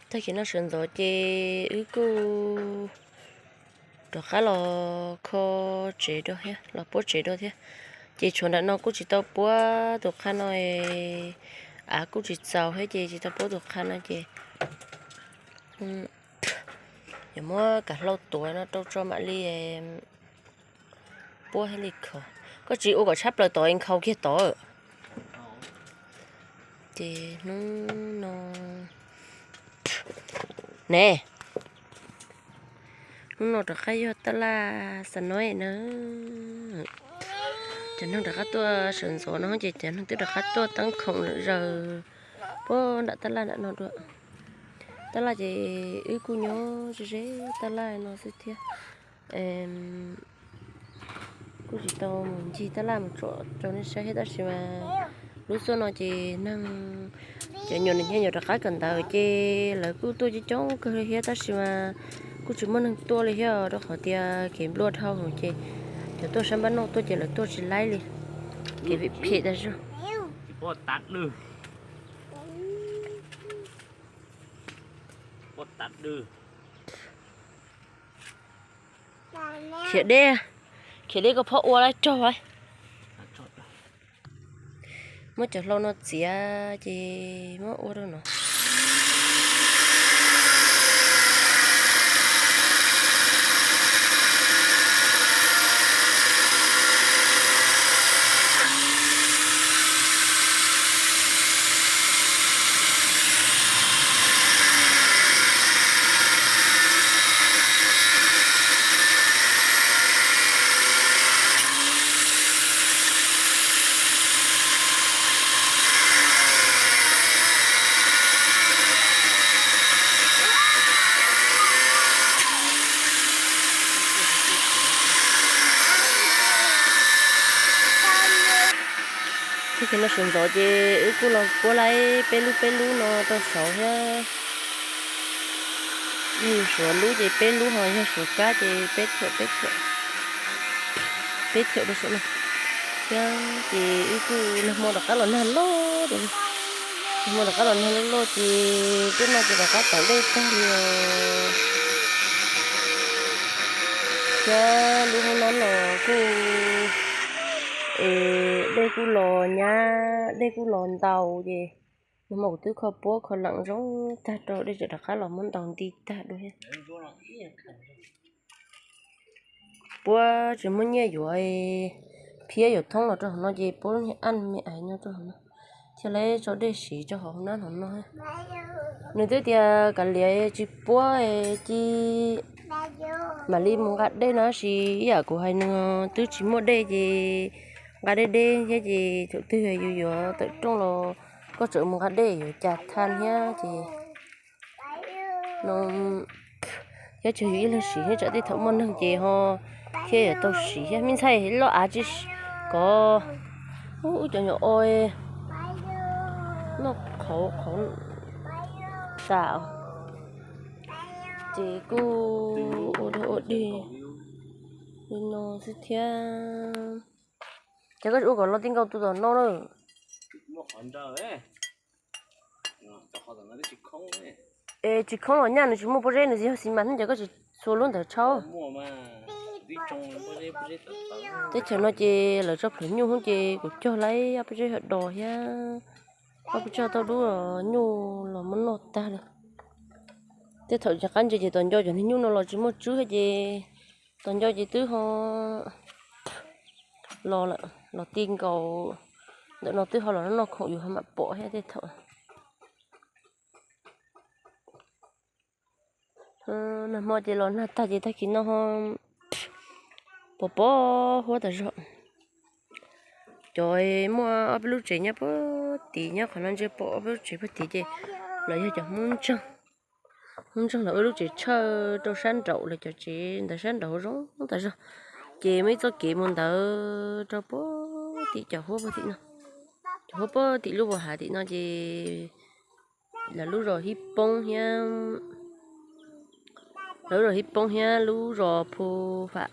Tag kis no sawv ntxov ces wb kuj rov qab los kho tsev dua thiab, los puab tsev dua thiab. Ces tshuav nram no kuj tsis tau puab tus qha no, av kuj tsis txaus thiab ces tsis tau puab tus qha no ces yuav muab kav hlau tuav no rau tso mam li puab thiaj li kho. Koj tsis ua kom tshab plaws tod nkhaus kiag tod. Ces hnub no ne, hnub no rov qab yog taj laj xa nob na. Cov neeg rov qab tuaj sawv ntxov no ces cov neeg twb rov qab tuaj teeb khoom lawm zaws puag nram taj laj nram no dua. Taj laj ces wb kuj nyob ze ze taj laj no xwb thiab. Kuj tsis tau mus ncig taj laj mus tsom rau nej saib thiab tab sis mas lub xuaj no ces neeg cov nyuam nws nyuam rov qab kawm ntawv ces lawv kuj tuaj coob coob kawg li thiab tab sis mas kuj tsis muaj neeg tuaj li thiab rau qhov tias kev nplua dhau ces cov tuaj sab npab noj tuaj ces lawv tuaj tsis laib li. Kev phem phem tas zog. Khiav deb, khiav deb koj phob ua laib raug. Muab cov hlau no txiav ces muab ua rau no. Tag kis no sawv ntxov ces wb kuj los puab laib peb lub peb lub no rau saud thiab. Yog yus suav lub ces peb lub, ho yog suav kab ces peb thuam peb thuam, peb thuam rau saum no. Thiab ces wb kuj nag hmo rov qab los nag loj, nag hmo rov qab los nag loj loj ces twb no ces rov qab tawm dej tag li os. Thiab lub hnub no los kuj dej kuj los nyab, dej kuj los ntau ces nag hmo kuv twb kho puab kho leem zoo tag rau dej tseem rov qab los muab ntaus nti tag dua thiab. Puab tsis muaj nyiaj yuav phiab yuav thoob los rau hauv no ces puab lub niag aj me ais nyob rau hauv no thiaj li tso dej siv rau hauv nab hauv no. Nws twb tias kav liam tsis puab ci mam li mus nqa dej no tab sis ib yam kuv hais nws twb tsis muaj dej ces nqa deb deb thiab ces thaum twg yus yuav tawm rooj los koj tseem mus nqa dej yuav cas tha thiab ces no thiab tsuas yus ib leeg siv thiab tsam tej thaum muaj neeg ces ho thiab yuav tau siv thiab. Me ntxhais loj av tsis kov, wb cov nyuam o noj qhauv qhauv tas ces kuj ua dog ua dig li no xwb thiab. Ces koj ua kom los ti nkaus tus tom no na. Es tsis khoob los nyaj nws tsis muaj pob zeb, nws tsis yog xis mas thiab ces koj tsis txhua lub ntawd tshauj. Teb chaws no ces lawv tso plhuav nyuj ces kuv cog lawm ob peb tsob yog dos thiab ob peb tsob tauj dub nyuj los muab noj tag li. Tej thaum rov qab ntsia ces tom nco cov niag nyuj no los tsis muaj tswb thiab ces tom nco ces twb ho los lawm, los ti nkaus ntawm no twb ho los noj khoom yus ho mam pom thiab tej thaum. Nag hmo ces los nag tag ces tag kis no ho pos pos huab tas zog. Cov muaj ob peb lub tsev nyob puag tid, nyob qhov no ntsia pom ob peb lub tsev puag tid ces lawv yog cov Hmoob ntseeg, Hmoob ntseeg lawv ua lub tsev tshawj rau sab nraum lawv cov tsev ntawd sab nraud zoo tas zog. Ces muaj ib txoj kev mus ntawd rau puag tim cov huab puag tim no, cov huab puag tim lub vos hav tim no ces lawv lub zos Hib Poob thiab, lawv lub zos Hib Poob thiab lub zos Phu Vam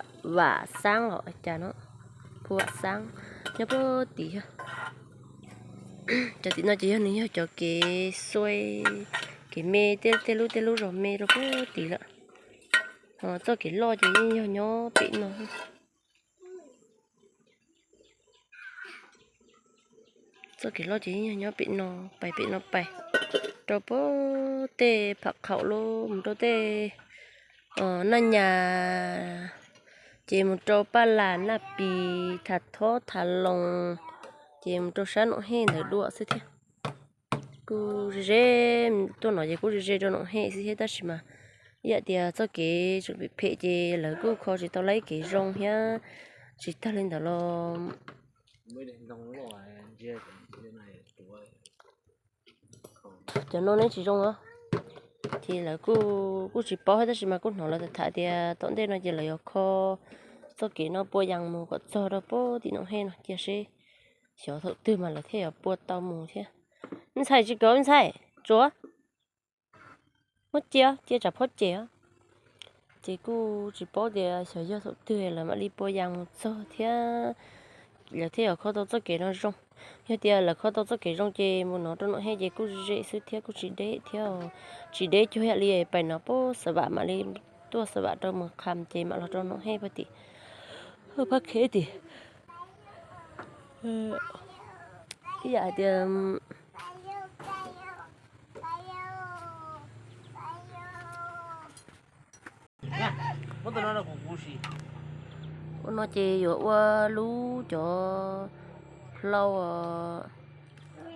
Xaab los cas no, Phu Vam Xaab nyob puag tim thiab. Cov tim no ces yog nws yog cov kev xuaib, Ces me tej lub tej lub zog me rau puag tid lawm. Txoj kev loj ces yeej yog nyob pem no. Txoj kev loj ces yeej yog nyob pem no, pais pem no pais rau puag tej pham qhaum lub mus rau tej Naj Nyas, ces mus rau Paj Las, Naj Pis, Thas Thob, Thas Loos, ces mus rau sab Noom Hej ntawd dua xwb thiab. Kuj ze ze, tuaj no ces kuj ze ze rau Noom Hej xwb thiab, tab sis mas ib yam tias txoj kev tseem phem phem ces lawv kuj kho tsis tau laib kev zoo thiab. Tsis tag li ntawd los cov no neb tsis zoo os. Ces lawv kuj, kuj tsis paub thiab, tab sis mas kuj hnov lawv tham tias tom ntej no ces lawv yuav kho txoj kev no pua yas mus kom txog rau puag tim Noom Hej no, cia seb xyov thaum twg mas lawv thiaj yuav pua tau mus thiab. Me ntxhais, tsis kov me ntxhais, tsuav, muab cia, cia tsam phob cem. Ces kuj tsis paub tias xyov yog thaum twg lawv mam li pua yas mus txog thiab, lawv thiaj yuav kho tau txoj kev no zoo. Yog tias lawv kho tau txoj kev zoo ces mus no rau Noom Hej ces kuj ze xwb thiab, kuj tsis deb thiab. Tsis deb cuag yam li pais no puag Xav Vam, mam li tuaj Xav Vam rau Mus Qhas ces mam los rau Noom Hej puag tim Phab Khej tim. Ib yam hais tias ua no ces yuav ua lub cov hlau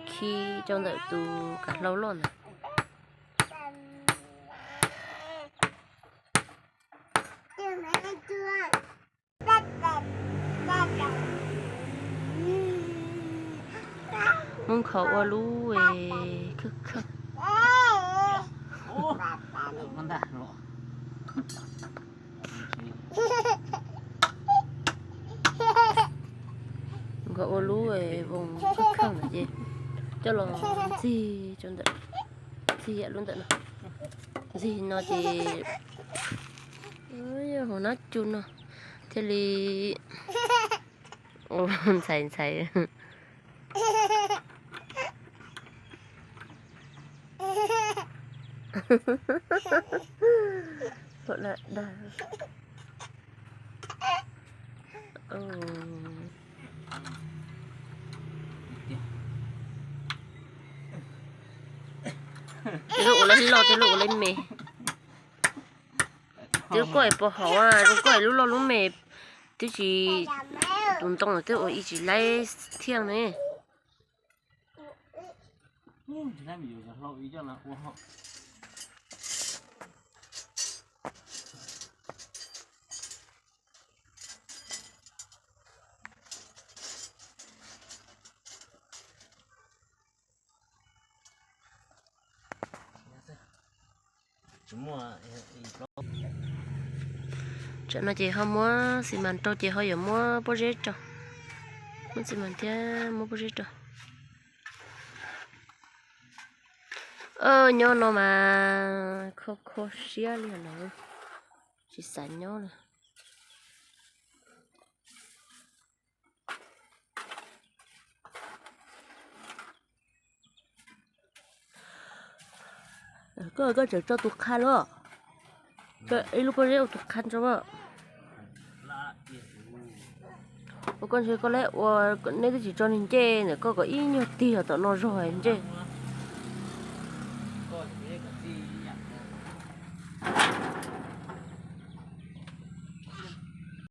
khi rau ntawm tus kav hlau loj ntawd. Muab nkhaus ua lub khawj khawj. Nkhaus ua lub voos khawj khawj ntawd ces coj los ntxig rau ntawm, ntxig yam lub ntawm no, ntxig no ces hauv nab cu no thiaj li ntxhais ntxhais. Tej lub ua lawv loj, tej lub ua lawv me. Tej lub koj es pos hauv, zoo koj es lub loj lub me, twb tsis, tus ntoo twb ua ib tsis laib thiaj ne. Tsam no ces ho muab xi mas rau ces ho yuav muab pob zeb rau. Muab xi mas thiab muab pob zeb rau. Nyob no mas kho kho siab li lawm, tsis xav nyob lawm. Koj, koj tseem tso tus qha los, ib lub pob zeb ua tus qha tso. Ua koj ntshe koj leb ua, neb twb tsis tso nws ncej ntawm koj kom ib nyuag tig los tom no zog ntsej.